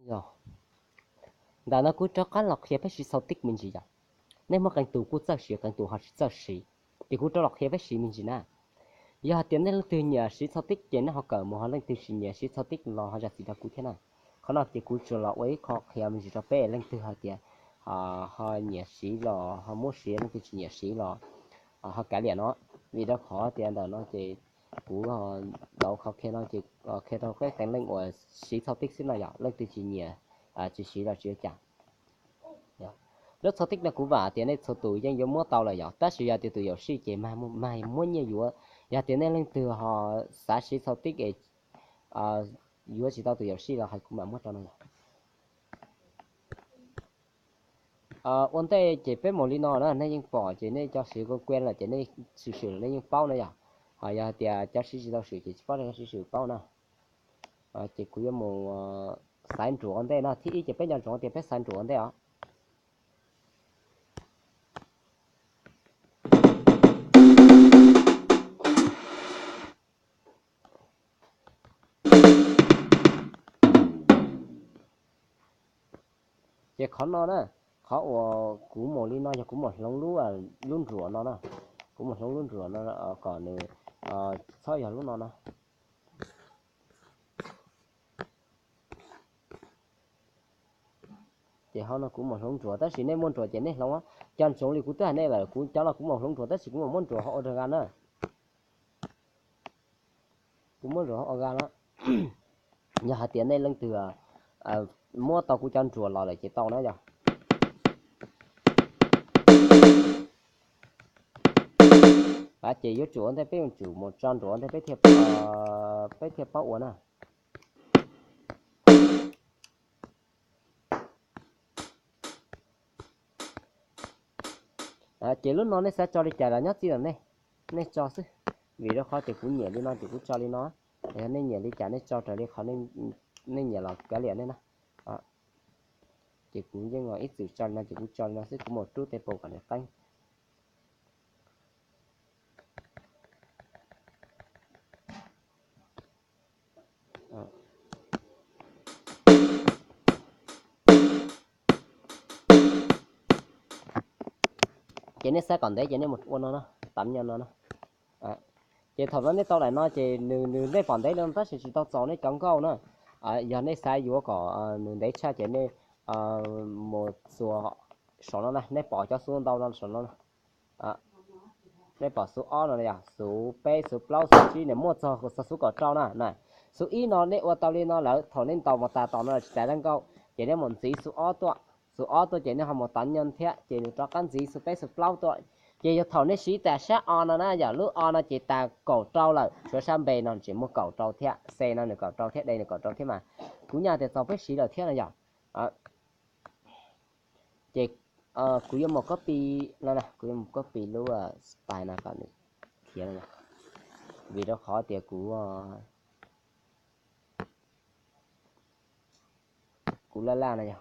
Yog, ntawm no kuv rov qab los qhia peb siv txhau tib me ntsis yom. Nej muaj qee tus kuj txawj siv, qee tus ho tsis txawj siv, ces kuv rov los qhia peb siv me ntsis na. Yog hais tias nej leej twg nyiam siv txhau tib ces nej ho kawm mus, ho leej twg tsis nyiam siv txhau tib los ho zam txim rau kuv thiab na. Qhov no ces kuv tsuas los ua ib qho qhia me ntsis rau peb leej twg hais tias ho nyiam siv los ho muab siv, leej twg tsis nyiam siv los ho kav liam no. Vim rau qhov tias ntawm no ces kuv ntawd qhov qhia no ces qhia rau peb qee leej uas siv txhau tib xwb no yom, leej twg tsis nyiam tsis siv los tsis ua cas. Lub txhau tib no kuv vam tias nej txhua tus yeej yuav muab tau lawm yom, tab sis yog tias tus yaum sij ces mag muab nyiaj yuav. Yog tias nej leej twg ho xav siv txhau tib es yuav tsis tau tus yaum sij los hais kuv mam muab rau no yom. Ua ntej ces peb mus li no na, nej yeej pom ces nej cov siv kua kuaj lawm ces nej swm swm nej yeej paub na yom. Ho yog hais tias cov siv tsis tau swm ces tsis paub, nej siv swm paub na. Ces kuv yuav mus xaiv nruas ua ntej no, thib ib ces peb nco ntsoov tias peb xaiv nruas ua ntej os. Ces qhov no na, qhov uas kuv mus li no yog kuv mus hloov lub nruas no na, kuv mus hloov lub nruas no kom nws txhob yog lub no na. Ces ho no kuv mus hloov nruas, tab sis nej muaj nruas ces nej hloov. Cov ntsoov li kuv twb hais nej lawm, kuv cov no kuv mus hloov nruas tab sis kuv mus muab nruas ho ua rag na. Kuv muab nruas ho ua ga na. Yog hais tias nej leej twg muab tau kuv cov nruas los lawm ces tau na yog. Ces yuav tsum ua ntej peb yuav tsum mus tso nruas ua ntej peb thiaj paub ua na. Ces lub no nej xav tso li cas los nyob txij ntawm nej, nej tso xwb. Vim rau qhov tias kuv nyiam li no ces kuv tso li no. Yog nej nyiam li cas nej tso raws li qhov nej nyiam los kav liam nej na. Ces kuv yeej ib txwm tso li no ces kuv tso li no xwb, kuv mus rub tej pau kom nws qeeb. Ces nej xav kom ntev ces nej mus ua no no, tam nyo no no. Ces thaum no nej tau daim no ces nws nws nej pom ntev li no tab sis tsis tau txaus nej cov nkauj na. Yog nej xav yuav kom nws ntev tshaj ces nej mus xuas saum no na, nej pom cov xuv ntau no saum no. Nej pom xuv ob no yog xuv peb xuv plaub xuv tsib, nws muaj txog xuv kaum rau na. Xuv ib no nej ua tau li no lawm, thaum nej ntaus mus tas tom no tsis tas dab nkauj ces nej mus ntxiv xuv ob tuaj. Xuv ob tuaj ces nej ho mus tam nyo thiab ces nws rov qab ntxiv xuv peb xuv plaub tuaj. Ces yog thaum nej siv tas sab o no na, yog lub o no ces tas kaum rau lawm, tshuav sab npe no tseem muaj kaum rau thiab, C no nws kaum rau thiab, D nws kaum rau thiab mas. Kuv nyaj tias txaus peb siv lawm thiab no yog. Ces kuv yuav mus copy no, kuv yuav mus copy lub style no kom nws khiav no. Vim rau qhov tias kuv kuv laj laj no yog,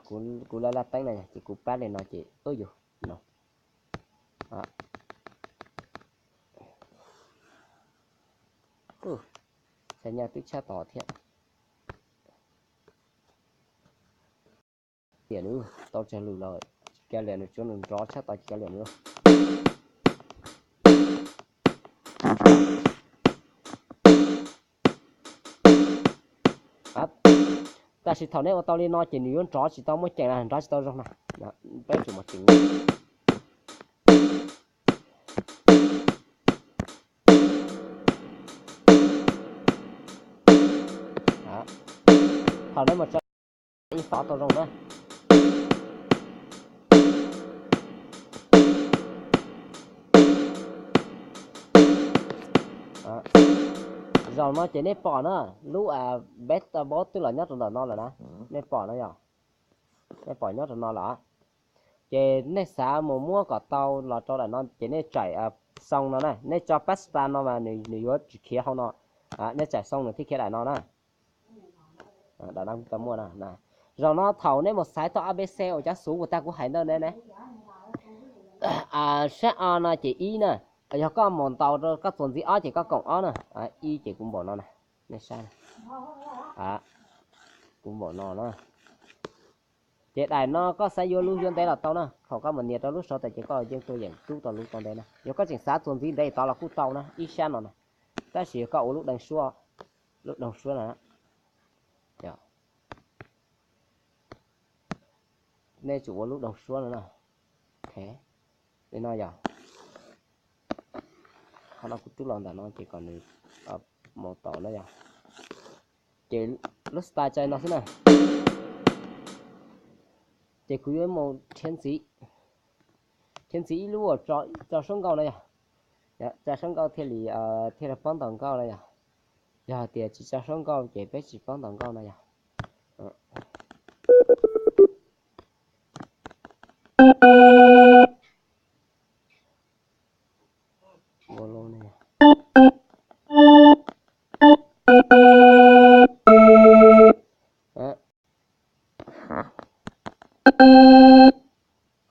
kuv laj laj teeb no yog ces kuv pab li no ces ub yus no. Xav nyaj twb tshab tod thiab. Liam nws tau tsag lus los tsis kav liam nws, tsuav nws nrov tshab tod tsis kav liam nws. Tab sis thaum nej ua tau li no ces nws yuav nrov tsis tau muaj ceem na, nrov tsis tau zoo na. Peb tsum mus ceem. Thaum nej mus tso yeej xov tau zoo na. Zaum no ces nej pom na, lub beta box twb los nyob rau ntawm no lawm na. Nej pom no yog, nej pom nyob rau no lawm. Ces nej xav mus muab kom tau los rau daim no ces nej tsaim xoo no na, nej tso pasta no mas nws yuav tsis khiav hauv no. Nej tsaim xoo nws thiaj khiav daim no na. Daim no tau muaj na. Zaum no thaum nej mus xaiv tau A B C uas cov xuv uas tag kuv hais ntawd ne, sab o no ces ib na, yog koj mus ntaus rau koj txuas ntxiv ob ces koj koom ob na, ib ces kuv npaum no na, nej saib, kuv npaum no na. Ces daim no koj xav yuav lub yuav ntev los tau na, thaum koj mus nias rau lub saud tas ces koj yeej tuaj yeem rub tau lub tau ntev na. Yog koj tseem xav txuas ntxiv ntev tod los kuj tau na, ib sab no na. Tab sis yog koj ua lub deeg suab, lub deeg suab no, nej tsum ua lub deeg suab no na. Li no yog, qhov no kuv rub los ntawm no ces kom nws mus tau na yog. Ces lub style tso li no xwb na. Ces kuv yuav mus rhiav ntxiv, rhiav ntxiv ib lub uas tso suab nkauj na yog, tso suab nkauj thiaj li, thiaj li poob ntaus nkauj na yog. Yog hais tias tsis tso suab nkauj ces peb tsis poob ntaus nkauj na yog.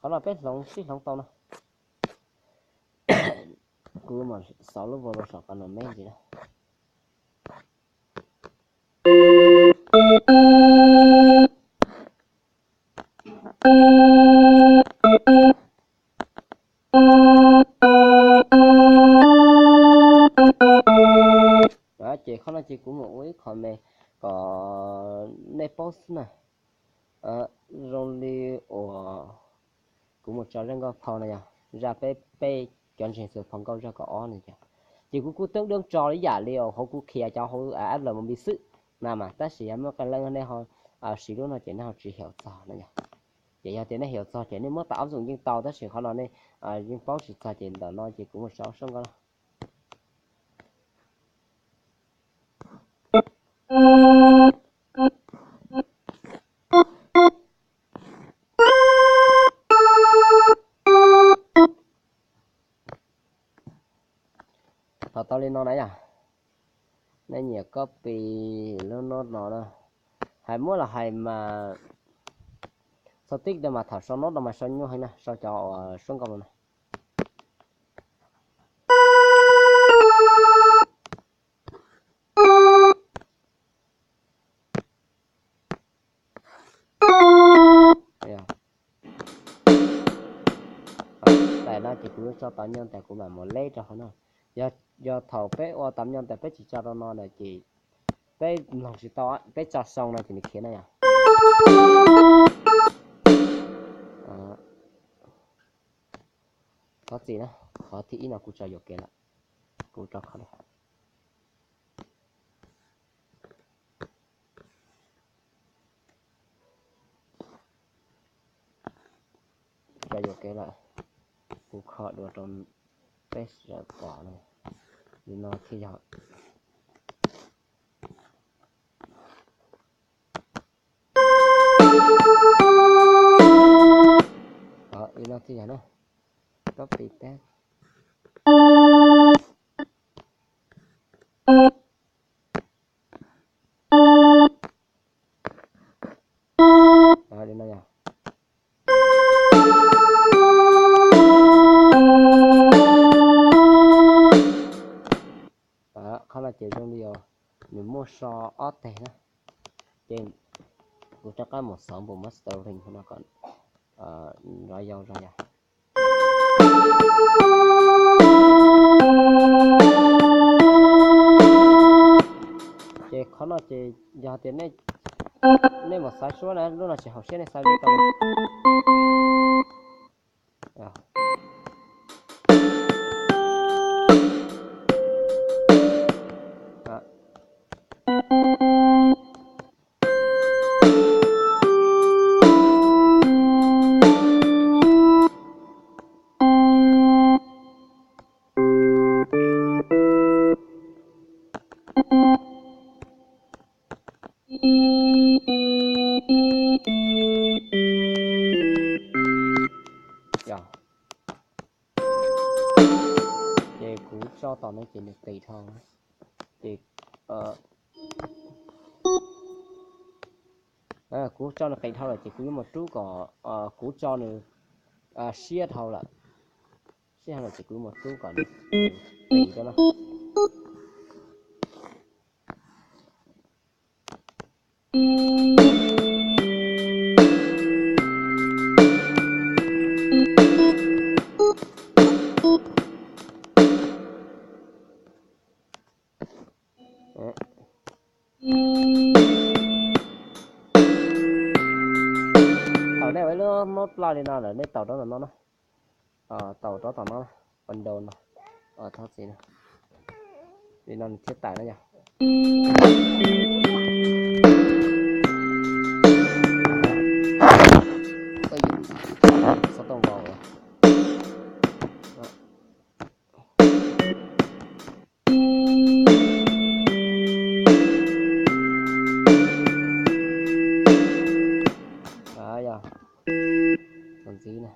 Qhov no peb hloov sib hloov tau no. Kuv mam xov lub volume saum qhov no me ntsis na. Ces qhov no ces kuv mus ua ib qho me kom nej paub xwb na. Zoo li uas kuv mus tso zaj nkauj phau no yog zaj peb, peb cov ntseeg txawm phau nkauj zaj kaum ob no ces, ces kuv kuj teeb deeb tso ib yam li hauv kuv qhia cov hauv app los mus npi xwb na mas, tab sis yog muaj qee leej nej ho siv lub no ces nej ho tsis xyaum txog no yog. Ces yog tias nej xyaum txog ces nej muab tau ob zoom yeej tau, tab sis qhov no nej yeej paub tsis txog ces ntawm no ces kuv mus tso suab nkauj. Thaum tau li no na yog, nej nyiam copy lub nod no na. Hais muab los hais mas, txhua tib no mas thaum sau nod no mas sau nyuaj heev na, sau cov uas suab nkauj no na. Tam no ces kuv tso tau nyob tas kuv mam mus leb rau hauv no. Yog, yog thaum peb ua tau nyob tas peb tsis tso rau no na ces peb mloog tsis tau, peb tso sau no ces nws khiav na yog. Thov txim na, qhov thib ib no kuv tso yuam kev lawm, kuv rau qhov no. Tso yuam kev lawm, kuv kho dua rau peb sawv daws pom na. Li no thiaj yog. Li no thiaj yog na. Copy peb. Li no yog. Qhov no ces zoo li nws muaj so ob teg na. Ces kuv rov qab mus xov npus mastering no kom nrov yau zog yog. Ces qhov no ces yog tias nej mus xaiv suab na, lub no tsis haum siab nej xaiv li tau. Ces kuv tso tom no ces nws qis dhau. Ces kuv tso nws qis dhau lawm ces kuv yuav mus rub kom, kuv tso nws siab dhau lawm, siab dhau lawm ces kuv yuav mus rub kom nws qis rau na. Nej ua ib lub mob plaj li no lawm nej taus rov tom no na. Taus rov tom no, Windows no, thov txim na. Li no nws thiaj tawm na yog. Xov tooj vau. Yog, tus ntxiv na.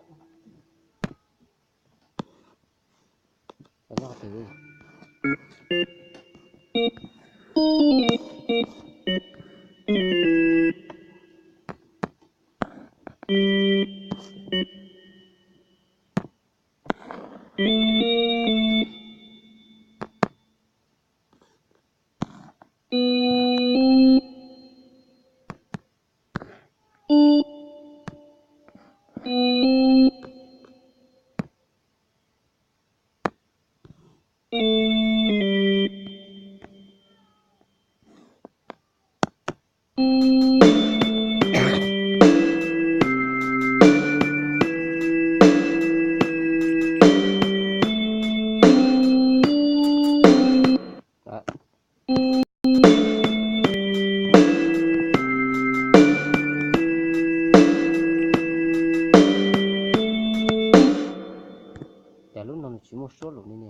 Cas lub no nws tsis muaj suab lus li ne.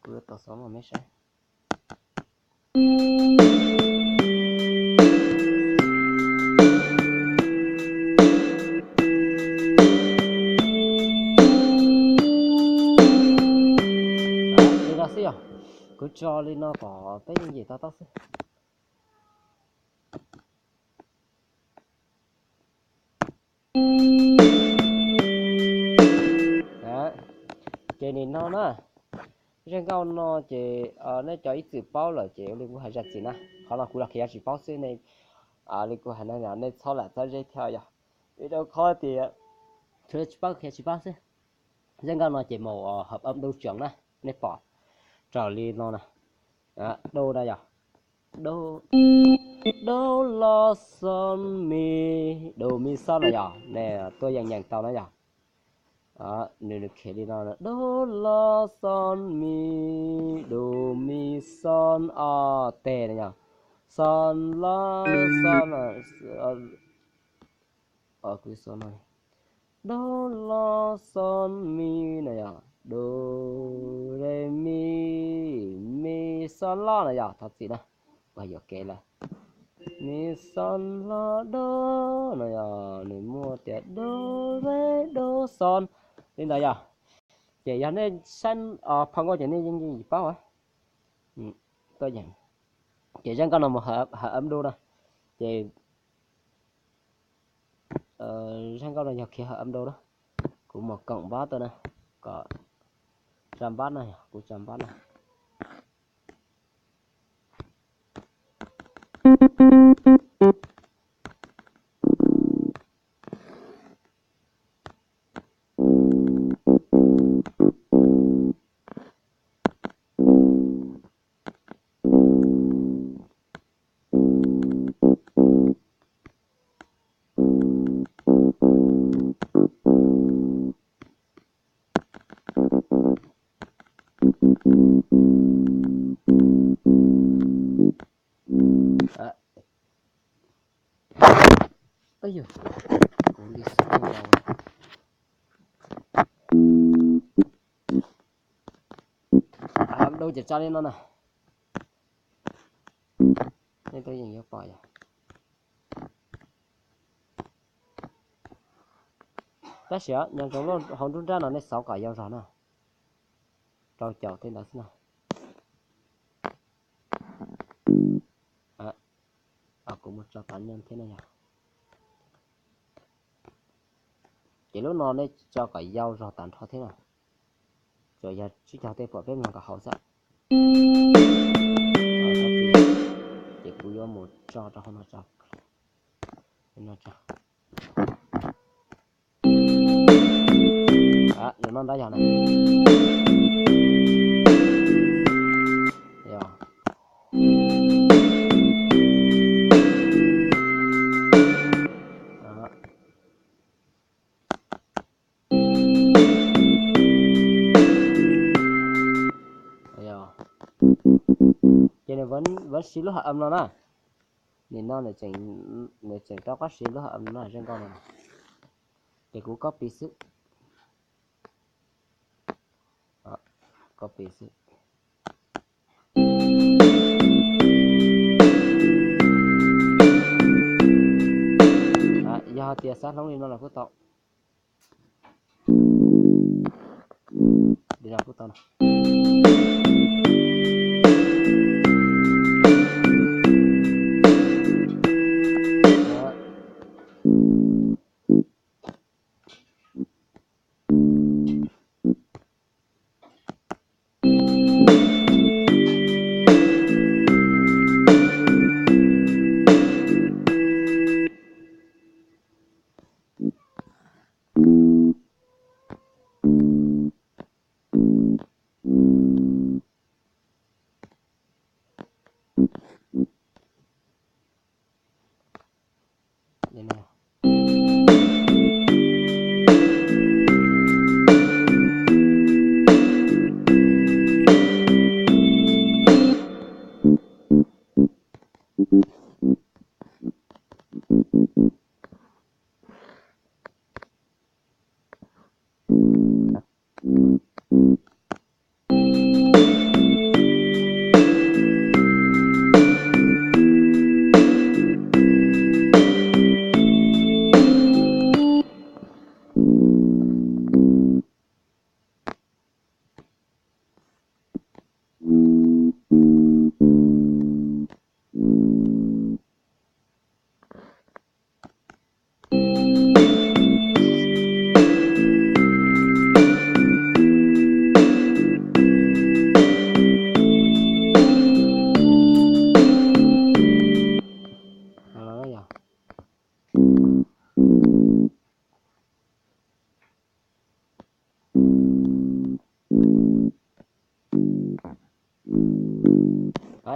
Kuv yuav tau xov no me saib. Li no xwb yog, kuv tso li no kom peb yooj yim to taub xwb. Ces nim no na, zaj nkauj no ces nej cov ib txwm paub lawm ces ua li kuv hais zam txim na, qhov no kuv los khiav tsis paub xwb ne. Li kuv hais no nej txhob lam txhob zeb thiab yog, vim rau qhov tias tsis paub khiav tsis paub xwb. Zaj nkauj no ces mus hợp âm đấu trưởng na, nej pom raws li no na, do na yog, do, do lo son mi, do mi son na yog, nej tuaj yeej yeej tau na yog. Nws nws khiav li no, do lo son mi, do mi son o, tes na yog, son lo son, kuv xov no, do lo son mi na yog, do re mi, mi son lo na yog, thov txim na, ua yuam kev lawm. Mi son lo do na yog, nws muaj tias do re do son li ntawd yog. Ces yog nej saib phau nkauj ces nej yeej yeej paub tuaj yeem. Ces zaj nkauj no mus hợp âm đấu na, ces zaj nkauj no yog khiav hợp âm đấu na. Kuv mus cộng bát tuaj na, kom tsa npab na, kuv tsa npab na. Ub, kuv li xwb. Hợp âm đấu ces tso li no na. Nej tuaj yeej yuav pom yog. Tab sis nyob zoo hauv nruab nrab no nej xauv kom yau zog na. Rau caum tej ntawd xwb na. Kuv mus tso tau nyob thiab na yog. Ces lub no nej tso kom yau zog tag nrho thiab na. Tsuas yog tsib caug tej pom peb mloog kom haum xwb. Ces kuv yuav mus tso rau hauv no tso. Lub no ntawd yog na. Yog. siv lub hợp âm no na. Nim no nws tseem rov qab siv lub hợp âm no na, zoo nkauj no. Ces kuv copy xwb. Copy xwb. Yog hais tias xav hloov li no los kuj tau. Li no kuj tau.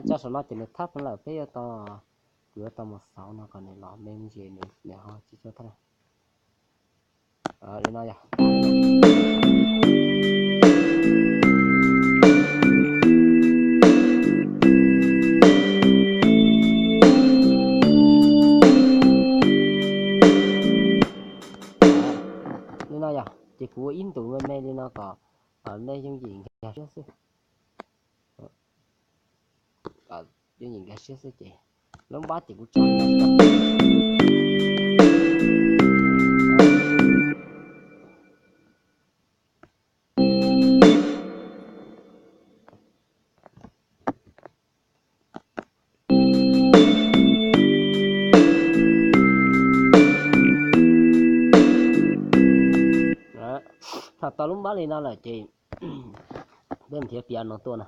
Cov saum no ces nws thab lawm, peb yuav tau, kuv yuav tau mus xauv no kom nws los me ntsis, nws ho tsis tshua thab. Li no yog li no yog ces kuv ua ib ntus me me li no kom nej yooj yim nkag siab xwb. Yooj yim nkag siab xwb ces lub npab ces kuv tso. Thaum tau lub npab li no lawm ces peb mus nrhiav piano tuaj na.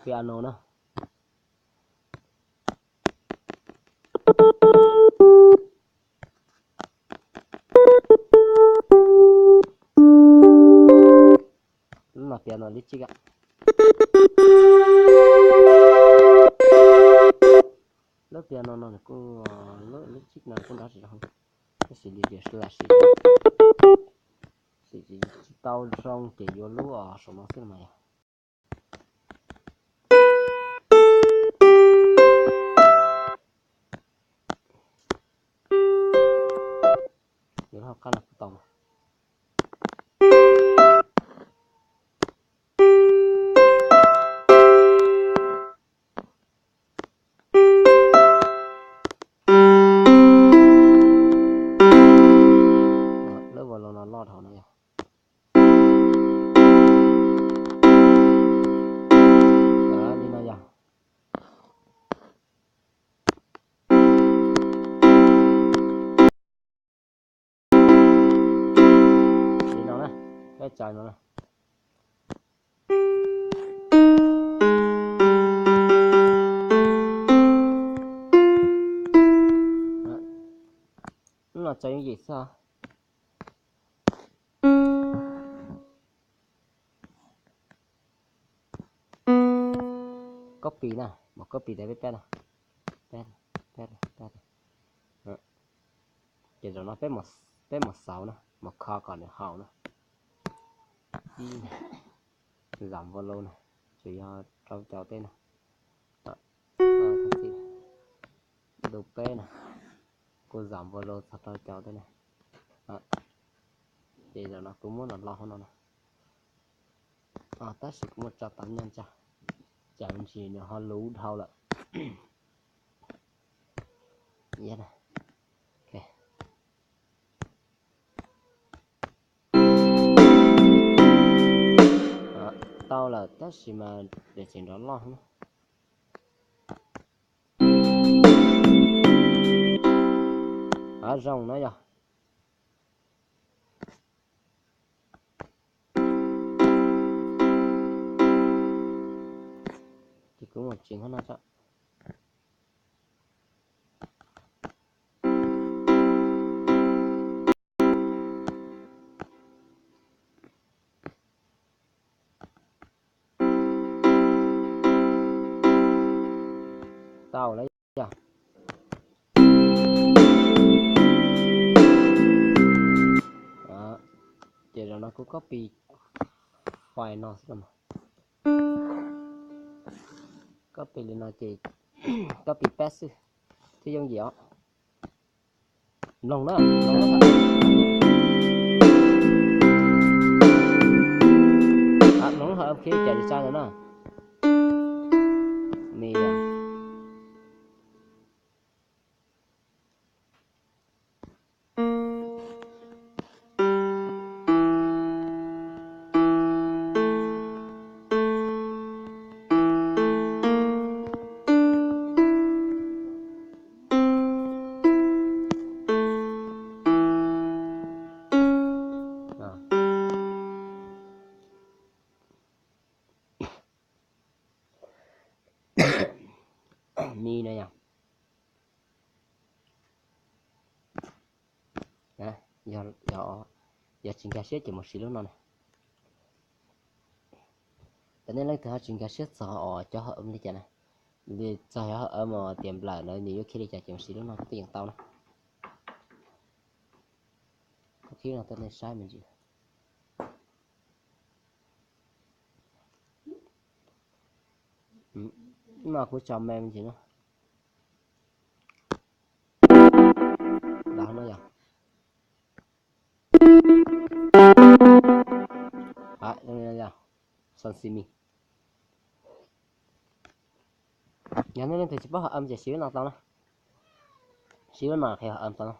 Piano na. Lub no piano lib tsib. Lub piano no nws kuj, lub tsib no kuj nrov tsis zoo, tab sis li tias sib, sim tsis tau zoo ces yuav lub saum no xwb mas yog. Yuav lub hauv qab no kuj tau. Lub violon no loj dhau no yog. Li no yog. Li no na, peb tso no na. Lub no tso yooj yim xwb. Copy na, mus copy tas peb pab no. Ces zaum no peb mus xauv na, mus kho kom nws haum na. Ib, zam vo lou na, tsuas yog rau caum tej no. Ntu peb no, kuv zam volume txog rau caum tej no. Ces zaum no kuv muab no los hauv no no. Tab sis kuv muab tso tau nyob ntsa, tsam ntsis nws ho luv dhau lawm. Tau lawm tab sis mas tseem nrov loj na. Zoo no yog. Ces kuv mus tsev no. Tau lawm yog. Ces zaum no kuv copy file no xwb. Copy li no ces copy paste xwb thiaj yooj yim os. Mloog na, mloog lub hawm, mloog lub hawm khi cas li tsa ntawd na. Ni Mi no yog, yog tsis nkag siab ces mus siv lub no na. Tam nej leej twg ho tsis nkag siab txog os cov hom li cas na, txog cov hom mas tias nplawm na nws yuav khi li cas ces mus siv lub no kuj yeej tau na. Kuv qhib no rau nej saib me ntsis. No kuv tso me me ntsis na. Los no yog, xon si mi. Yog nej leej twg tsis paub hom ces siv lub no tau na. Siv lub no qhia hom tau na.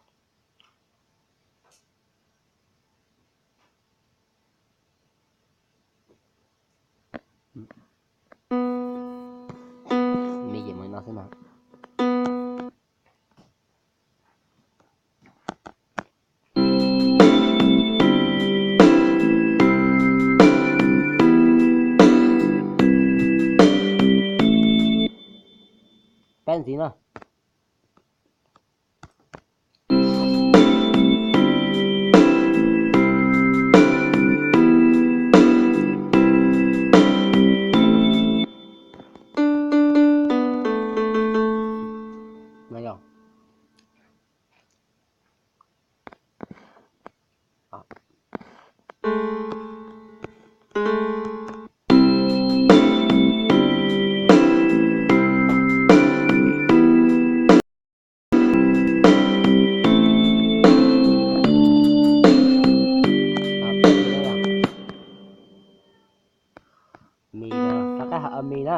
Mi ces mus no xwb no. Peb ntxiv na. Mi, rov qab hom mi na.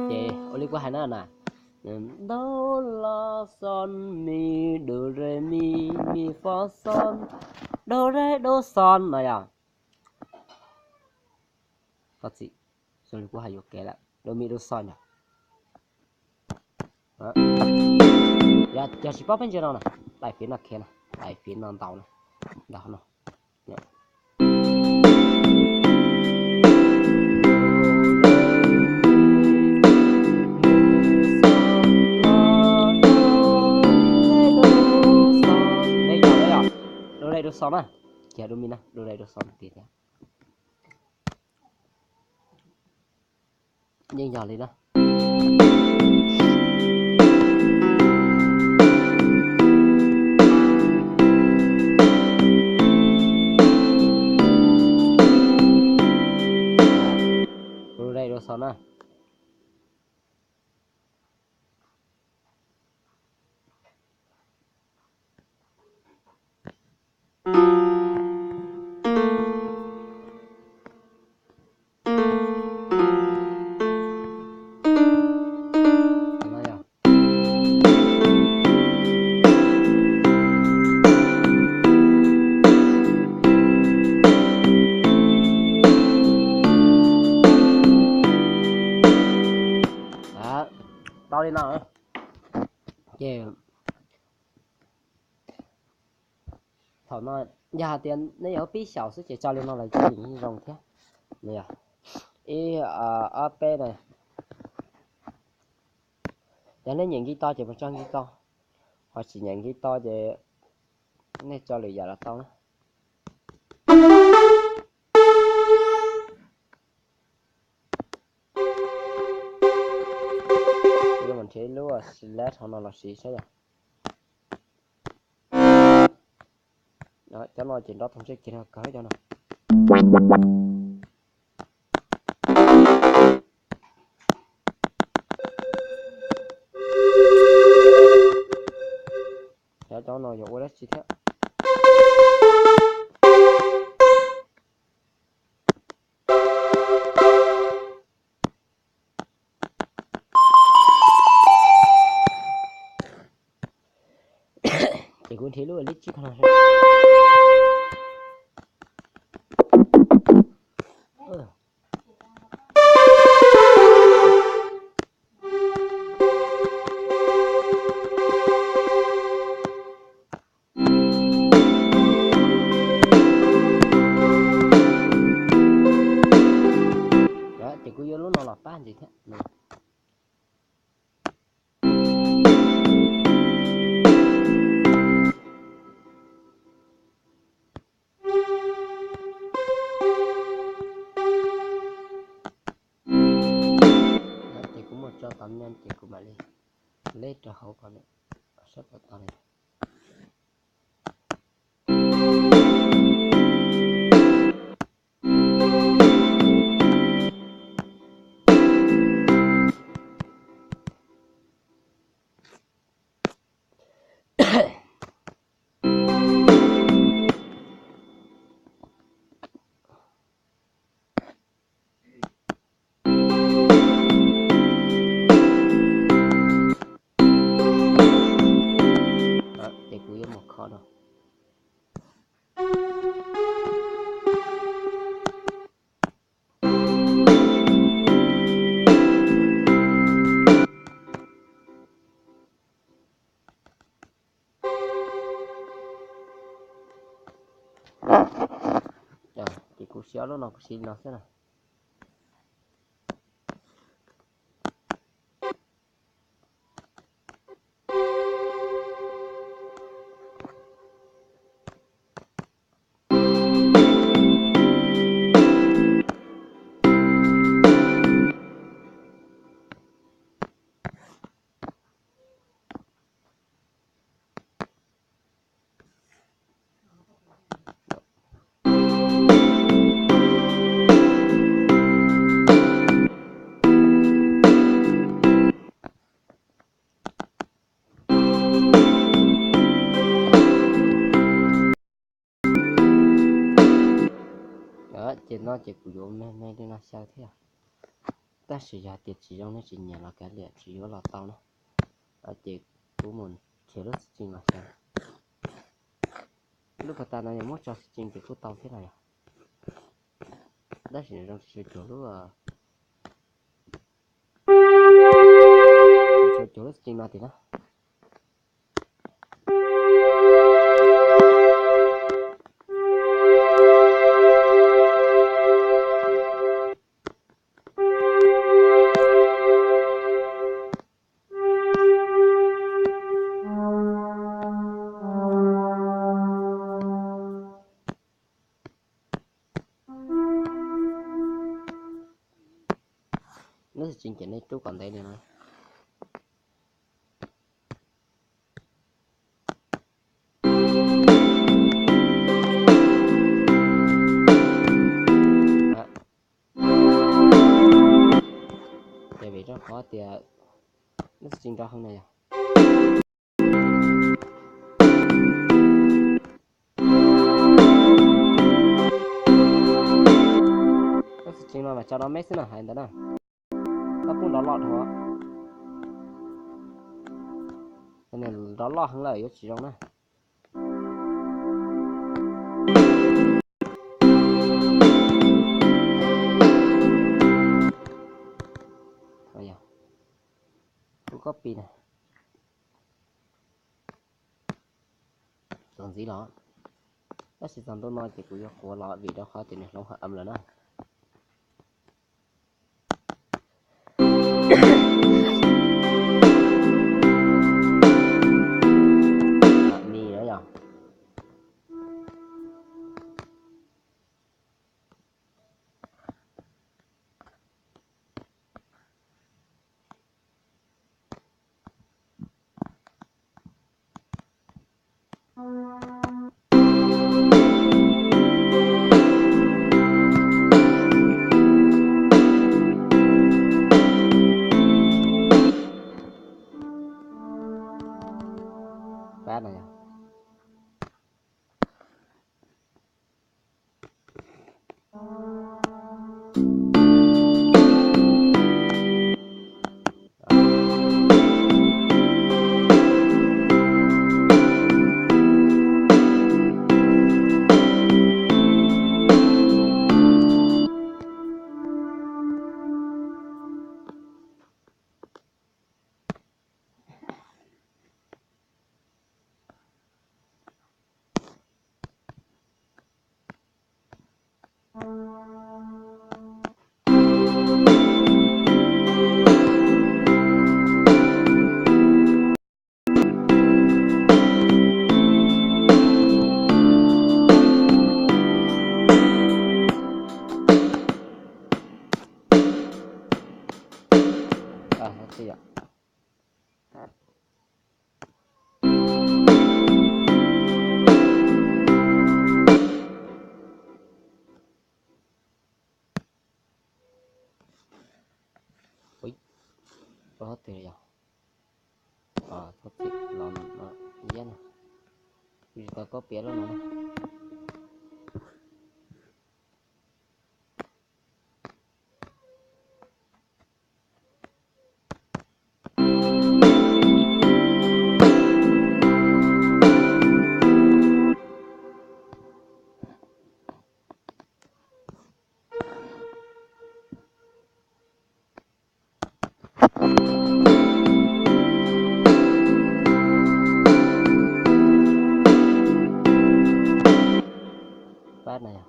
Ces ua li kuv hais na na, do la son mi do re mi mi fa son do re do son no yog. Thov txim, zoo li kuv hais yuam kev lawm, do mi do son yog. Yog tsis paub peb ntsia no na, tais fiv no khiav na, tais fiv no ntaus na, ntaus no. Do re do son na, ces do mi na, do re do son tiag tiag. Yeej yog li na. Xaus na. Tau li no. Ces thaum no yog hais tias nej yuav pib xyaum xwb ces tso li no los yeej zoo thiab. Ib, ob, peb na. Yog nej nyiam nkis tos ces mus tso nkis tos, ho tsis nyiam nkis tos ces nej tso lwm yam los tau na. Yuav mus nrhiav lub slash hauv no los siv saib yom. Cov no ces nrov thoom ntsej kiag no kawg cov no. Cov, cov no yog ua dab tsi thiab? Ces kuv nrhiav lub lib tsib ko no. Ces kuv yuav lub no los pab ntxiv thiab. Ces kuv muab tso tau nyob ces kuv mam li leb rau hauv ko saib puas tau li. Ces kuv yuav mus kho no. Ces kuv siv ob lub no kuv siv li no xwb na. Ces no ces kuv yuav me me li no xyaw thiab. Tab sis yog tias tsis zoo nej tsis nyiam los kav liam, tsis yuav los tau na. Ces kuv mus nrhiav lub xi cin los xyaw. Lub pas tas no yog muab tso xi cin ces kuj tau thiab no yog. Tab sis zoo tsis tshua cuag lub, tsis tshua cuag lub xi cin no tiag na. Lub xi cin ces nej rub kom ntev li no. Qhov tias lub xov tsis nrov heev no yog lub xov tsis no mas tso no meb xwb no hais ntawd na. Koj pub nrov loj dhau. Nws nrov loj heev lawm yuav tsis zoo na. Kuv copy na. Txuas ntxiv los, tab sis txog ntu no ces kuv yuav quav los vim rau qhov tias nws hloov haj am lawm na. Ni na yog. Pab no yog. Ua, tsis tau koj piav lub no. Pab no yog.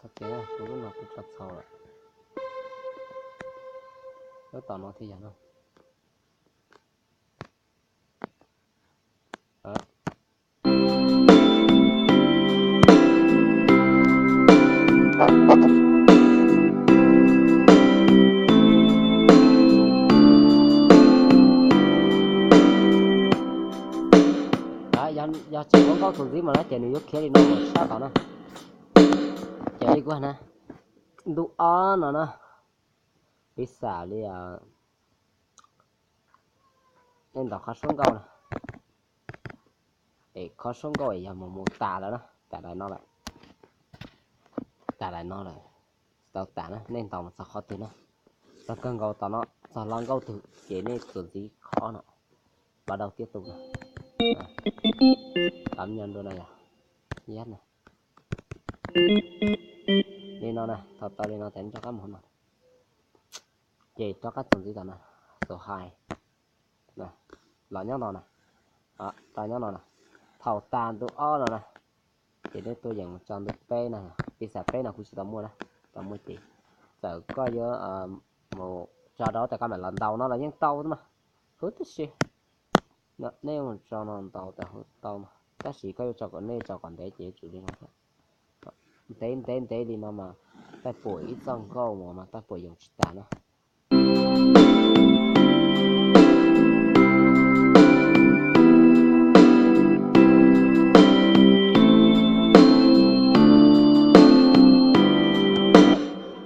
Thov txim, kuv lub no kuv tso txhaum lawm. Lub tom no thiaj yog no. Yog tsis ua nkauj tus ntxiv mas na ces nws yuav khiav li no mus sab tom na. Ces li kuv na, ntu ob no na, piv xam li nej ntaus qhov suab nkauj na, es qhov suab nkauj es yog mus mus tas lawm na, tas daim no lawm, tas daim no lawm, tsis tau tas na, nej ntaus mus txog qhov twg na, txog kawg nkaus tom no, txog hlo nkauj twg ces nej txuas ntxiv qhov no, pas dau tiab tus no, tam nyo ntua no yog, yab na, li no na, thaum tau li no ces nej rov qab mus no, ces rov qab txuas ntxiv tom no. hais los nyob no na, los nyob no na. Thaum tas ntu ob no na, ces nej tuaj yeem mus tso ntu peb no. Piv xam peb no kuv tsis tau muaj na, tau muaj ces txawm koj yuav mus tso rau tas koj mam los ntaus no los yeej tau mas, huv tib si. Nej mus tso no ntaus tas huv tau mas, tab sis koj yuav tso kom nej tso kom ntev ces yuav tsum li no thiab. Ntev ntev ntev li no mas, taij puam ib txoj nkauj mas taij puam yoos tsis tas na.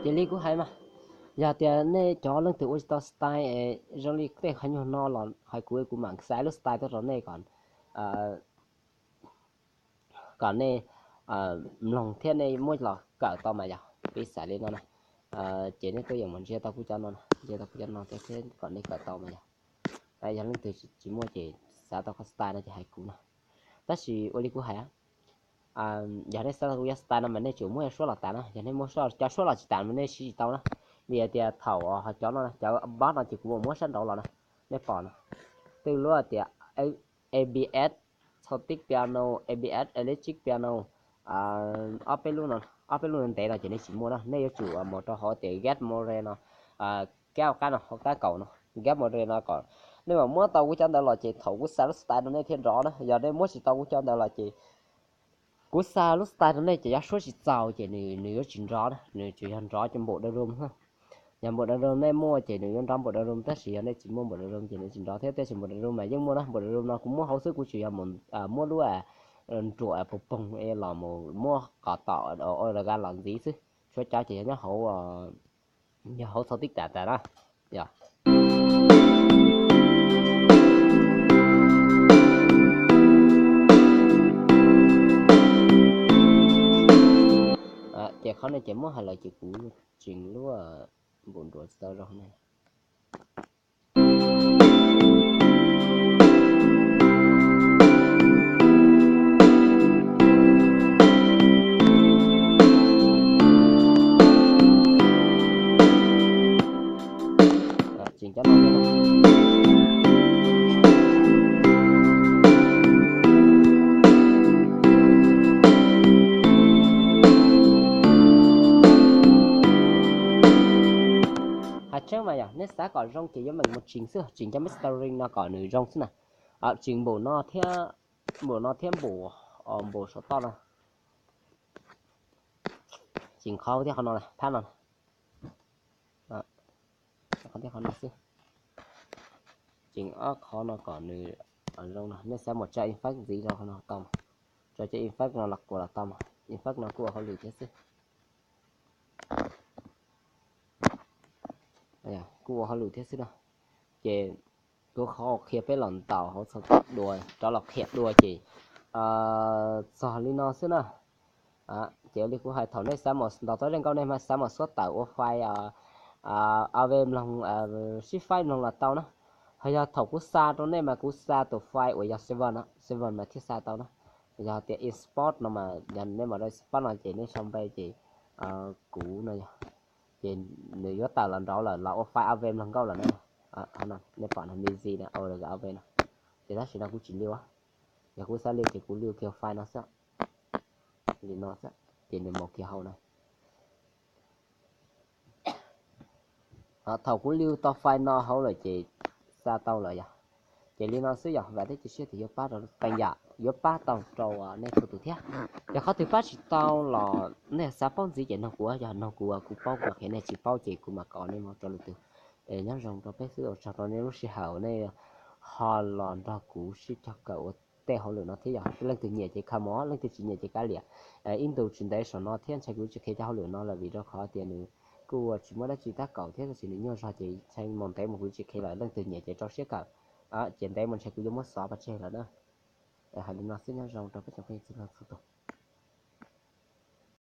Ces li kuv hais mas, yog tias nej cov leej twg ua tsis tau style es zoo li tej qhov nyuag no los hais kuv, kuv mam xa lub style tuaj rau nej kom, kom nej mloog thiab nej muab los kawm tau mas yog. Piv xam li no na, ces nej tuaj yeem mus ntsia tau kuv cov no, ntsia tau kuv cov no thiab kom nej kawm tau mas yog. Yog leej twg tsis muaj ces xav tau qhov style no ces hais kuv no. Tab sis ua li kuv hais, yog nej xav tau kuv cov style no mas nej tsum muab suab los tas na. Yog nej muab cov suab los tsis tas mas nej siv tsis tau na. Vim hais tias thaum ho cov no, cov bass no ces kuv muab sab nraud los na, nej pom no, twb lub tias A B S, acoustic piano, A B S, electric piano, ob peb lub no, ob peb lub ntev no ces nej tsis muaj na. Nej yuav tsum mus rau hauv tias Get More no, kab qab no, hauv kab kaum no, Get More no kom nej mam muab tau kuv cov ntawd los ces thaum kuv xa lub style rau nej thiaj nrov na. Yog nej muab tsis tau kuv cov ntawd los ces kuv xa lub style rau nej ces yog suab tsis txaus ces nws yuav tsis nrov na, nws tsuas yog nrov cov npaum dawm room. Yog npaum dawm room nej muaj ces nws yuav nrov npaum dawm room, tab sis yog nej tsis muaj npaum dawm room ces nws tsis nrov thiab. Tab sis npaum dawm room mas yeej muaj na, npaum dawm room no kuv muab hauv xwb, kuv tsuas yog muab lub nruam pog poog los mus muab qhov tom organ los ntxiv xwb. Tshuav cov ces yog nyob hauv, yog hauv acoustic tas tas na. Yog ces qhov no ces muab hais lawm ces kuv tseem luaj npum nruav tsis tau zoo ne. Tseem cov no thiab. Hais tseeb mas yog nej xav kom zoo ces yuav meem mus tseem xwb, tseem cov mastering no kom nws zoo xwb na. Tseem npaum no thiab, npaum no thiab npaum, npaum saum toj no. Tseem qhov thiab qhov no, phab no, qhov thiab qhov no xwb. Tseem ob qhov no kom nws zoo no. Nej xav mus tsa effect ntxiv rau qhov no tau mas, tso cov effect no los kuas los tau mas. Effect no kuj ua hauj lwm thiab xwb. Kuj ua hauj lwm thiab xwb no. Ces kuv qhov qhia peb los ntaus hauv acoustic dua, rov los qhia dua ces txog li no xwb na. Ces li kuv hais, thaum nej xav mus ntaus tau zaj nkauj, nej mas xav mus xuab tawm ua file av mloog, sib faib mloog los tau na. Ho yog thaum kuv xa rau nej mas kuv xa tus file uas yog seven, seven mas thiaj xa tau na. Yog tias export no mas yog nej mus rau export no ces nej sau npe ces kuv no yog, ces nws yuav tawm los nraud lawm los ua file av mloog nkauj lawm na. Nej pom no, music no, org av no. Ces tab sis no kuv tsis liu, yog kuv xav liu ces kuv liu kiag file no xwb. Li no xwb ces nws mus kiag hauv na. Thaum kuv liu tau file no hauv lawm ces xa tau lawm yog. Ces li no xwb yog, vam thiab cia siab tias yuav pab rau qee yam, yuav pab tau rau nej txhua tus thiab. Yog qhov twg pab tsis tau los nej xav paub ntxiv ces nug kuv, yog nug kuv, kuv paub kuv qhia, nej tsis paub ces kuv mam kom nej mus rau lwm tus. Nyob zoo rau peb xwb, ua tsaug rau nej lub sij hawm nej ho los nrog kuv sib cog kawm ua tej hauj lwm no thiab. Yog leej twg nyiam ces comment, leej twg tsis nyiam ces kav liam. Ib ntus tsis ntev saum no thiab ntshai kuv tsis qhia cov hauj lwm no lawm vim rau qhov tias nws kuj tsis muaj dab tsi tab kaum thiab, tab sis nws nyuaj zog ces ntshai mus ntev mus kuv tsis qhia lawm. Leej twg nyiam ces rau siab kawm, ces ntev mus ntshai kuv yuav muab xov pov tseg lawm na. Hais li no xwb, nyob zoo rau peb tsoom phooj ywg txhua tus.